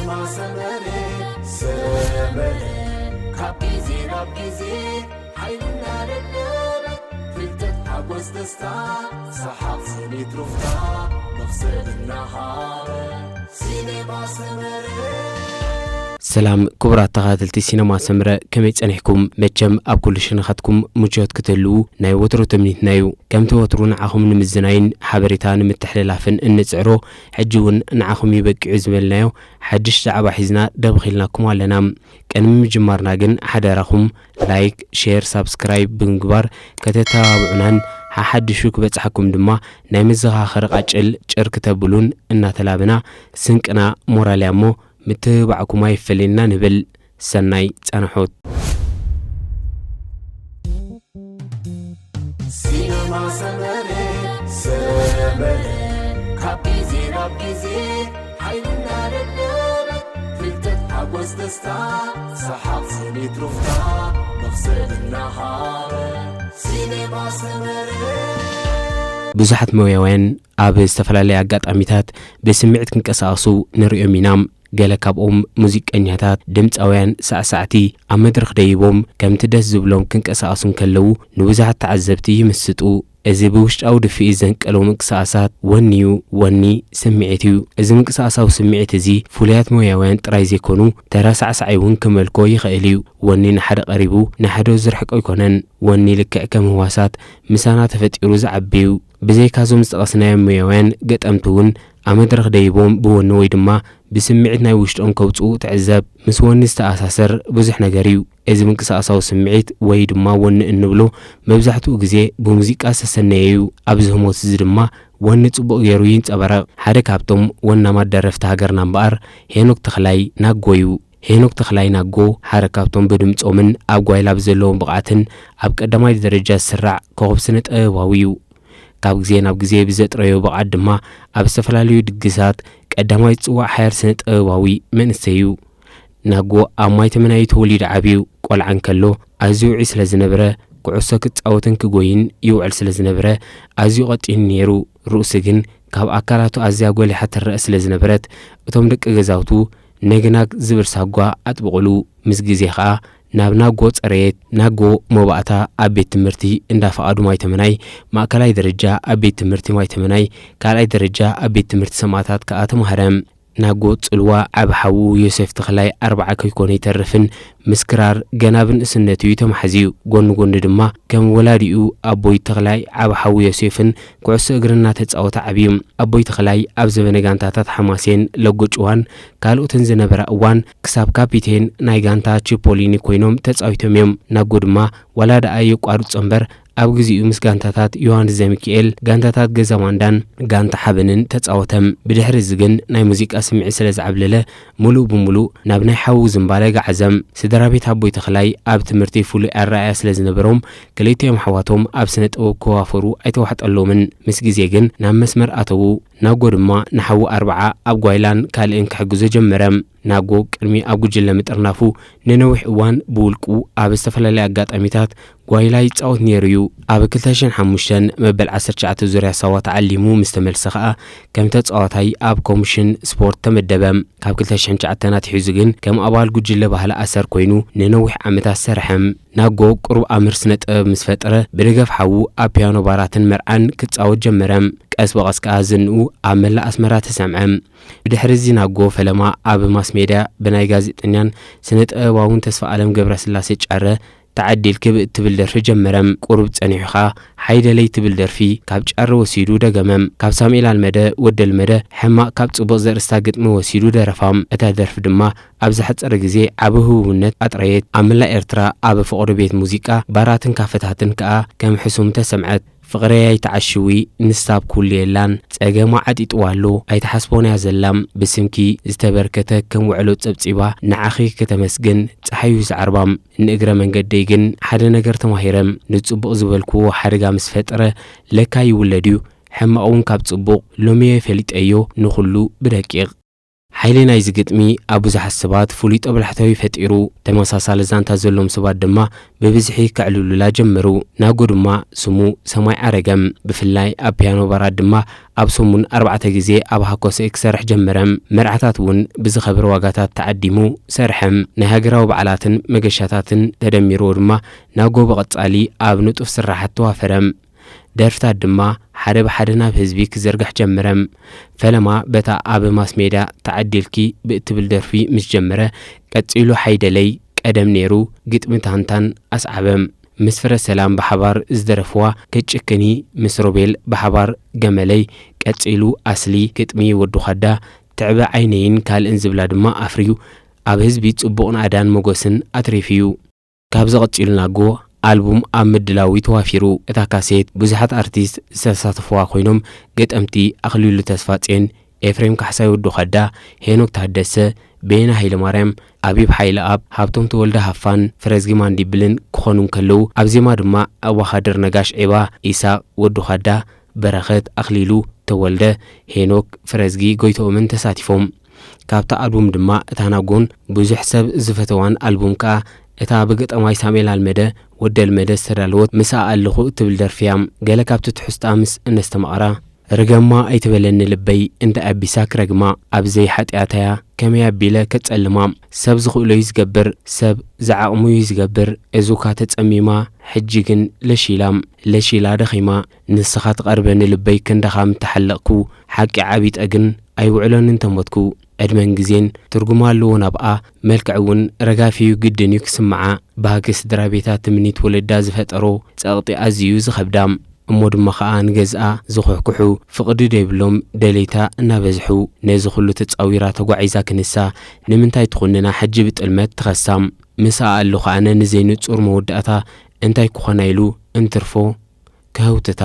ሰመረ ሰመረ ካብ ግዜ ናብ ግዜ ሓይልና ደደበ ፍልጠት ሓጎስ ደስታ ሰሓቕ ስኒት ሩፍታ መኽሰብ እናሃበ ሲኔማ ሰመረ። ሰላም ክቡራት ተኸታተልቲ ሲነማ ሰምረ፣ ከመይ ጸኒሕኩም? መቸም ኣብ ኩሉ ሸነኻትኩም ምቾት ክትህልዉ ናይ ወትሮ ትምኒትና እዩ። ከምቲ ወትሩ ንዓኹም ንምዝናይን ሓበሬታ ንምትሕልላፍን እንጽዕሮ፣ ሕጂ እውን ንዓኹም እዩ በቂዑ ዝበልናዮ ሓድሽ ዛዕባ ሒዝና ደብኺልናኩም ኣለና። ቅድሚ ምጅማርና ግን ሓደራኹም ላይክ፣ ሼር፣ ሳብስክራይብ ብምግባር ከተተባብዑናን ሓሓድሹ ክበጽሓኩም ድማ ናይ መዘኻኸሪ ቃጭል ጭር ክተብሉን እናተላበና፣ ስንቅና ሞራል እያ እሞ ምትብባዕኩም ኣይፈለየና ንብል። ሰናይ ጻንሖት። ሲነማ ሰመረ ሰመረ ካብ ግዜ ናብ ግዜ ሓይልና ደደበ ፍልጠት ሓጎስ ደስታ ሰሓቕ ስኒት ሩፍታ መኽሰብ እናሃበ ሲነማ ሰመረ። ብዙሓት ሞያውያን ኣብ ዝተፈላለየ ኣጋጣሚታት ብስምዒት ክንቀሳቐሱ ንርእዮም ኢና። ገለ ካብኦም ሙዚቀኛታት፣ ድምጻውያን፣ ሳዕሳዕቲ ኣብ መድረኽ ደይቦም ከምቲ ደስ ዝብሎም ክንቀሳቐሱ እንከለዉ ንብዙሓት ተዓዘብቲ ይምስጡ። እዚ ብውሽጣዊ ድፍኢት ዘንቀሎ ምንቅስቓሳት ወኒ'ዩ። ወኒ ስምዒት እዩ። እዚ ምንቅስቓሳዊ ስምዒት እዚ ፍሉያት ሞያውያን ጥራይ ዘይኮኑ ተራ ሳዕሳዓይ እውን ክመልኮ ይኽእል እዩ። ወኒ ንሓደ ቀሪቡ ንሓደ ዝርሕቆ ኣይኮነን። ወኒ ልክዕ ከም ህዋሳት ምሳና ተፈጢሩ ዝዓቢ እዩ። ብዘይካ እዞም ዝጠቐስናዮም ሞያውያን ገጠምቲ እውን ኣብ መድረኽ ደይቦም ብወኒ ወይ ድማ ብስምዒት ናይ ውሽጦም ከውጽኡ ትዕዘብ። ምስ ወኒ ዝተኣሳሰር ብዙሕ ነገር እዩ። እዚ ምንቅስቓሳዊ ስምዒት ወይ ድማ ወኒ እንብሎ መብዛሕትኡ ግዜ ብሙዚቃ ዝተሰነየ እዩ። ኣብዚ ህሞት እዚ ድማ ወኒ ጽቡቕ ገይሩ ይንጸባረቕ። ሓደ ካብቶም ወናማት ደረፍቲ ሃገርና እምበኣር ሄኖክ ተኽላይ ናጎ እዩ። ሄኖክ ተኽላይ ናጎ ሓደ ካብቶም ብድምጾምን ኣብ ጓይላ ብዘለዎም ብቕዓትን ኣብ ቀዳማይ ደረጃ ዝስራዕ ኮኸብ ስነ ጥበባዊ እዩ። ካብ ግዜ ናብ ግዜ ብዘጥረዮ ብቕዓት ድማ ኣብ ዝተፈላለዩ ድግሳት ቀዳማይ ዝጽዋዕ ሓያል ስነ ጥበባዊ መንእሰይ እዩ። ናጎ ኣብ ማይ ተመናዩ ተወሊዱ ዓብዩ። ቆልዓ እንከሎ ኣዝዩ ውዑይ ስለ ዝነበረ፣ ኩዕሶ ክጻወትን ክጎይን ይውዕል ስለ ዝነበረ ኣዝዩ ቀጢን ነይሩ። ርእሱ ግን ካብ ኣካላቱ ኣዝያ ጎሊሓ ትረአ ስለ ዝነበረት፣ እቶም ደቂ ገዛውቱ ነግናግ ዝብል ሳጓ ኣጥብቑሉ። ምስ ግዜ ኸኣ ናብ ናጎ ጸረየት። ናጎ መባእታ ኣብ ቤት ትምህርቲ እንዳ ፍቓዱ ማይ ተመናይ፣ ማእከላይ ደረጃ ኣብ ቤት ትምህርቲ ማይ ተመናይ፣ ካልኣይ ደረጃ ኣብ ቤት ትምህርቲ ሰማእታት ከኣ ተማህረ። ናጎ ጽልዋ ዓቢ ሓዉ ዮሴፍ ተኽላይ ኣርብዓ ከይኮነ ይተርፍን ምስ ክራር ገና ብንእስነቱ እዩ ተማሕዝዩ። ጎኒ ጎኒ ድማ ከም ወላዲኡ ኣቦይ ተኽላይ ዓቢ ሓዉ ዮሴፍን ኩዕሶ እግሪ እናተጻወተ ዓብዩ። ኣቦይ ተኽላይ ኣብ ዘበነ ጋንታታት ሓማሴን፣ ለጎጭዋን ካልኦትን ዝነበራ እዋን ክሳብ ካፒቴን ናይ ጋንታ ቺፖሊኒ ኮይኖም ተጻዊቶም እዮም። ናጎ ድማ ዋላ ደኣ የቋርጾ እምበር ኣብ ግዜኡ ምስ ጋንታታት ዮሃንስ ዘሚካኤል፣ ጋንታታት ገዛ ማንዳን ጋንታ ሓበንን ተጻወተ። ብድሕሪ እዚ ግን ናይ ሙዚቃ ስምዒት ስለ ዝዓብለለ፣ ምሉእ ብምሉእ ናብ ናይ ሓዉ ዝምባለ ገዓዘ። ስድራ ቤት ኣቦይ ተኽላይ ኣብ ትምህርቲ ፍሉይ ኣረኣእያ ስለ ዝነበሮም፣ ክልቲኦም ኣሕዋቶም ኣብ ስነ ጥበብ ክዋፈሩ ኣይተዋሕጠሎምን። ምስ ግዜ ግን ናብ መስመር ኣተዉ። ናጎ ድማ ንሓዉ ኣርብዓ ኣብ ጓይላን ካልእን ክሕግዞ ጀመረ። ናጎ ቅድሚ ኣብ ጉጅለ ምጥርናፉ ንነዊሕ እዋን ብውልቁ ኣብ ዝተፈላለየ ኣጋጣሚታት ጓይላ ይጻወት ነይሩ እዩ። ኣብ ክልተ ሽሕን ሓሙሽተን መበል ዓሰርተ ትሽዓተ ዙርያ ሳዋ ተዓሊሙ ምስ ተመልሰ ኸኣ ከም ተጻዋታይ ኣብ ኮሚሽን ስፖርት ተመደበ። ካብ ክልተ ሽሕን ትሽዓተን ኣትሒዙ ግን ከም ኣባል ጉጅለ ባህሊ ኣሰር ኮይኑ ንነዊሕ ዓመታት ሰርሐ። ናጎ ቁሩብ ኣምር ስነ ጥበብ ምስ ፈጠረ ብደገፍ ሓዉ ኣብ ፒያኖ ባራትን መርዓን ክጻወት ጀመረ። ቀስ ብቐስ ከኣ ዝንኡ ኣብ መላእ ኣስመራ ተሰምዐ። ብድሕሪ እዚ ናጎ ፈለማ ኣብ ማስ ሜድያ ብናይ ጋዜጠኛን ስነ ጥበባውን ተስፋ ኣለም ገብረስላሴ ጫረ ተዓዲልኪ ብእትብል ደርፊ ጀመረ። ቁሩብ ጸኒሑ ኸኣ ሓይደለይ ትብል ደርፊ ካብ ጫረ ወሲዱ ደገመ። ካብ ሳሙኤል ኣልመደ ወዲ ኣልመደ ሕማቕ ካብ ጽቡቕ ዘርእስታ ግጥሚ ወሲዱ ደረፋ። እታ ደርፊ ድማ ኣብ ዝሓጸረ ግዜ ዓቢ ህቡብነት ኣጥረየት። ኣብ መላእ ኤርትራ ኣብ ፈቐዶ ቤት ሙዚቃ፣ ባራትን ካፈታትን ከኣ ከም ሕሱም ተሰምዐት። ፍቕረይ ኣይትዓሽዊ፣ ንሳ ኣብ ኩሉ የላን፣ ጸገማ ዓጢጥዋ ኣሎ፣ ኣይትሓስቦን እያ ዘላ። ብስምኪ ዝተበርከተ ከም ውዕሎ ጸብጺባ፣ ንዓኺ ከተመስግን ጸሓዩ ዝዓርባ። ንእግረ መንገደይ ግን ሓደ ነገር ተማሂረ። ንጽቡቕ ዝበልክዎ ሓደጋ ምስ ፈጠረ ለካ ይውለድ እዩ፣ ሕማቕ እውን ካብ ጽቡቕ። ሎሚ'የ ፈሊጠዮ ንኹሉ ብደቂቕ። ኣይሌ ናይዚ ግጥሚ ኣብ ብዙሓት ሰባት ፍሉይ ጦብላሕታዊ ፈጢሩ። ተመሳሳሊ ዛንታ ዘለዎም ሰባት ድማ ብብዝሒ ከዕልሉላ ጀመሩ። ናጎ ድማ ስሙ ሰማይ ዓረገ። ብፍላይ ኣብ ፒያኖ ባራት ድማ ኣብ ሰሙን ኣርባዕተ ግዜ ኣብ ሃኮሰ ክሰርሕ ጀመረ። መርዓታት እውን ብዝኸበረ ዋጋታት ተዓዲሙ ሰርሐ። ናይ ሃገራዊ በዓላትን መገሻታትን ተደሚርዎ ድማ ናጎ ብቐጻሊ ኣብ ንጡፍ ስራሓት ተዋፈረ። ደርፍታት ድማ ሓደ ብሓደ ናብ ህዝቢ ክዝርጋሕ ጀመረ። ፈለማ በታ ኣብ ማስ ሜድያ ተዓዲልኪ ብእትብል ደርፊ ምስ ጀመረ፣ ቀጺሉ ሓይደለይ ቀደም ነይሩ ግጥሚ ታንታን ኣስዓበ። ምስ ፍረ ሰላም ብሓባር ዝደረፍዋ ከጭክኒ ምስ ሮቤል ብሓባር ገመለይ፣ ቀጺሉ ኣስሊ ግጥሚ ወዲ ዃዳ፣ ትዕበ ዓይነይን ካልእን ዝብላ ድማ ኣፍርዩ ኣብ ህዝቢ ጽቡቕ ናእዳን መጎስን ኣትሪፉ እዩ። ካብዚ ቀጺሉ ናጎ ኣልቡም ኣብ ምድላው እዩ ተዋፊሩ። እታ ካሴት ብዙሓት ኣርቲስት ዝተሳተፍዋ ኮይኖም፣ ገጠምቲ ኣኽሊሉ ተስፋጽዮን፣ ኤፍሬም ካሕሳይ ወዲ ዃዳ፣ ሄኖክ ታደሰ፣ በየነ ሃይለማርያም፣ ኣቢብ ሓይለኣብ፣ ሃብቶም ተወልደ ሃፋን ፍረዝጊ ማንዲብልን ክኾኑ እንከለዉ፣ ኣብ ዜማ ድማ ኣባኻድር ነጋሽ ዒባ፣ ኢሳቕ ወዲ ዃዳ፣ በረኸት ኣኽሊሉ፣ ተወልደ፣ ሄኖክ ፍረዝጊ ጎይትኦምን ተሳቲፎም። ካብታ ኣልቡም ድማ እታ ናጎን ብዙሕ ሰብ ዝፈተዋን ኣልቡም ከኣ እታ ብገጣማይ ሳሙኤል ኣልመደ፣ ወዲ ኣልመደ፣ ዝተዳለወት ምስኣ ኣለኹ እትብል ደርፊ እያ። ገለ ካብቲ ትሕዝቶኣ ምስ እነስተማቕራ፣ ርገማ ኣይትበለኒ ልበይ እንዳ ኣቢሳ ክረግማ፣ ኣብ ዘይሓጢኣታ እያ ከመይ ኣቢለ ከጸልማ። ሰብ ዝኽእሎ እዩ ዝገብር፣ ሰብ ዝዓቕሙ እዩ ዝገብር። እዙካ ተጸሚማ፣ ሕጂ ግን ለሺላ፣ ለሺላ ደኺማ። ንስኻ ትቐርበኒ ልበይ ክንዳኻ ምተሓለቕኩ፣ ሓቂ ዓቢጠ ግን ኣይውዕሎን እንተሞትኩ። ዕድመን ግዜን ትርጉም ኣለዎ ናብኣ፣ መልክዕ እውን ረጋፊ እዩ ግድን እዩ ክስምዓ። ባህጊ ስድራ ቤታ ትምኒት ወለዳ ዝፈጠሮ ጸቕጢ ኣዝዩ እዩ ዝኸብዳ። እሞ ድማ ኸኣ ንገዝኣ ዝኹሕኩሑ ፍቕዲ ደይብሎም ደለይታ እናበዝሑ፣ ነዚ ኩሉ ተጻዊራ ተጓዒዛ ክንሳ ንምንታይ ትኹንና ሕጂ ብጥልመት ትኸሳ? ምስኣ ኣለኹ ኣነ ንዘይንጹር መወዳእታ እንታይ ክኾና ኢሉ እንትርፎ ክህውትታ።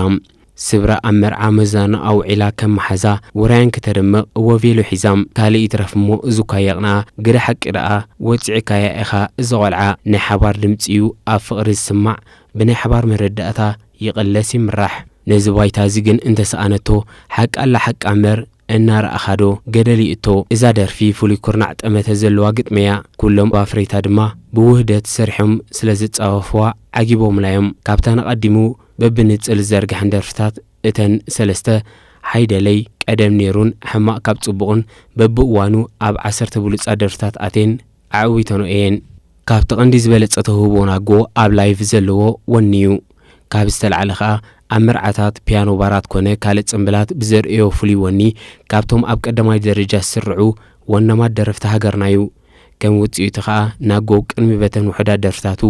ስብራ ኣብ መርዓ መዛኑ ኣውዒላ ከም መሓዛ ውራያን ክተደምቕ እወ ቬሎ ሒዛ። ካልእ ይትረፍ እሞ እዙ እኳ የቕንኣ፣ ግደ ሓቂ ደኣ ወጺዕካያ ኢኻ እዚ ቖልዓ። ናይ ሓባር ድምጺ እዩ ኣብ ፍቕሪ ዝስማዕ፣ ብናይ ሓባር መረዳእታ ይቕለስ ይምራሕ። ነዚ ባይታ እዚ ግን እንተሰኣነቶ፣ ሓቂ ኣላ ሓቃ እምበር እናረኣኻዶ ገደል ይእቶ። እዛ ደርፊ ፍሉይ ኩርናዕ ጠመተ ዘለዋ ግጥሚ እያ። ኩሎም ኣፍረይታ ድማ ብውህደት ሰሪሖም ስለ ዝጻወፍዋ ዓጊቦምላ እዮም። ካብተን ኣቐዲሙ በብንጽል ዝዘርግሐን ደርፍታት እተን ሰለስተ፣ ሓይደለይ፣ ቀደም ነይሩን፣ ሕማቕ ካብ ጽቡቕን በብእዋኑ ኣብ ዓሰርተ ብሉጻት ደርፍታት ኣትየን ኣዕዊተንኦ እየን። ካብቲ ቀንዲ ዝበለጸ ተውህቦ ናጎ ኣብ ላይቭ ዘለዎ ወኒ እዩ። ካብ ዝተላዕለ ኸኣ ኣብ መርዓታት፣ ፒያኖ ባራት ኮነ ካልእ ጽምብላት ብዘርእዮ ፍሉይ ወኒ ካብቶም ኣብ ቀዳማይ ደረጃ ዝስርዑ ወናማት ደረፍቲ ሃገርና እዩ። ከም ውጽኢቱ ኸኣ ናጎ ቅድሚ በተን ውሑዳት ደርፍታቱ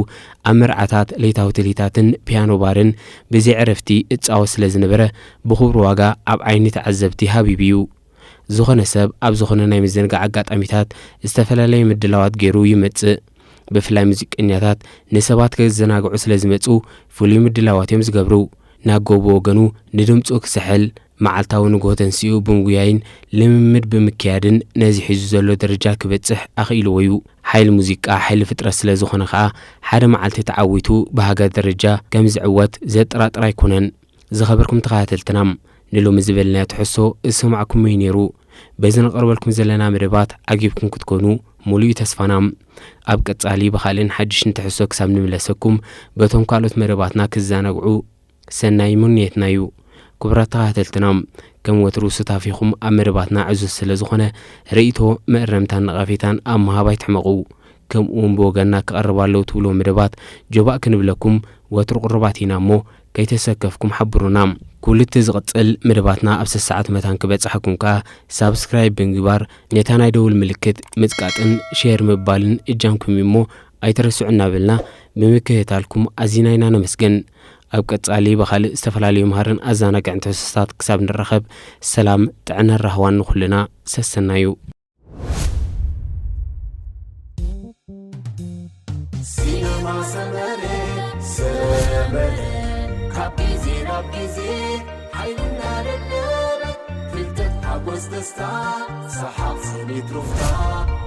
ኣብ መርዓታት፣ ለይታዊ ትልሂታትን ፒያኖ ባርን ብዘይ ዕረፍቲ እጻወት ስለ ዝነበረ ብኽቡር ዋጋ ኣብ ዓይኒ ተዓዘብቲ ሃቢቡ እዩ። ዝኾነ ሰብ ኣብ ዝኾነ ናይ ምዝንጋዕ ኣጋጣሚታት ዝተፈላለየ ምድላዋት ገይሩ ይመጽእ። ብፍላይ ሙዚቀኛታት ንሰባት ከዘናግዑ ስለ ዝመጹ ፍሉይ ምድላዋት እዮም ዝገብሩ። ናጎ ብወገኑ ንድምጹ ክስሕል መዓልታዊ ንግሆ ተንሲኡ ብምጉያይን ልምምድ ብምክያድን ነዚ ሒዙ ዘሎ ደረጃ ክበጽሕ ኣኽኢልዎ እዩ። ሓይሊ ሙዚቃ ሓይሊ ፍጥረት ስለ ዝኾነ ኸኣ ሓደ መዓልቲ ተዓዊቱ ብሃገር ደረጃ ከም ዝዕወት ዘጠራጥር ኣይኮነን። ዝኸበርኩም ተኸታተልትና፣ ንሎሚ ዝበልናዮ ትሕዝቶ ዝሰማዕኩሞ እዩ ነይሩ። በዚ ነቕርበልኩም ዘለና መደባት ዓጊብኩም ክትኮኑ ሙሉእ እዩ ተስፋና። ኣብ ቀጻሊ ብኻልእን ሓድሽን ትሕዝቶ ክሳብ ንምለሰኩም በቶም ካልኦት መደባትና ክዘናግዑ ሰናይ ምንየትና እዩ። ክቡራት ተኸታተልትና፣ ከም ወትሩ ሱታፊኹም ኣብ መደባትና ዕዙዝ ስለ ዝኾነ ርእይቶ፣ መእረምታን ነቐፌታን ኣብ ምሃብ ኣይትሕመቑ። ከምኡ እውን ብወገንና ክቐርብ ኣለዉ ትብልዎ መደባት ጆባእ ክንብለኩም ወትሩ ቅሩባት ኢና እሞ ከይተሰከፍኩም ሓብሩና። ኩሉ እቲ ዝቕጽል መደባትና ኣብ ሰሰዓት መታን ክበጽሓኩም ከኣ ሳብስክራይብ ብምግባር ነታ ናይ ደውል ምልክት ምጽቃጥን ሼር ምባልን እጃምኩም እዩ እሞ ኣይትረስዑ እናበልና ብምክትታልኩም ኣዚና ኢና ነመስግን። ኣብ ቀጻሊ ብኻልእ ዝተፈላለዩ መሃርን ኣዘናግዕን ትሕዝቶታት ክሳብ ንራኸብ ሰላም ጥዕናን ራህዋን ንኹልና ሰሰናዩ። ሲነማ ሰመረ፣ ሰመረ፣ ካብ ግዜ ናብ ግዜ ሓይልና ደደበ፣ ፍልጠት ሓጎስ ደስታ፣ ሰሓቕ ስኒት ሩፍታ፣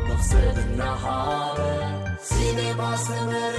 መኽሰብ እናሃበ። ሲነማ ሰመረ።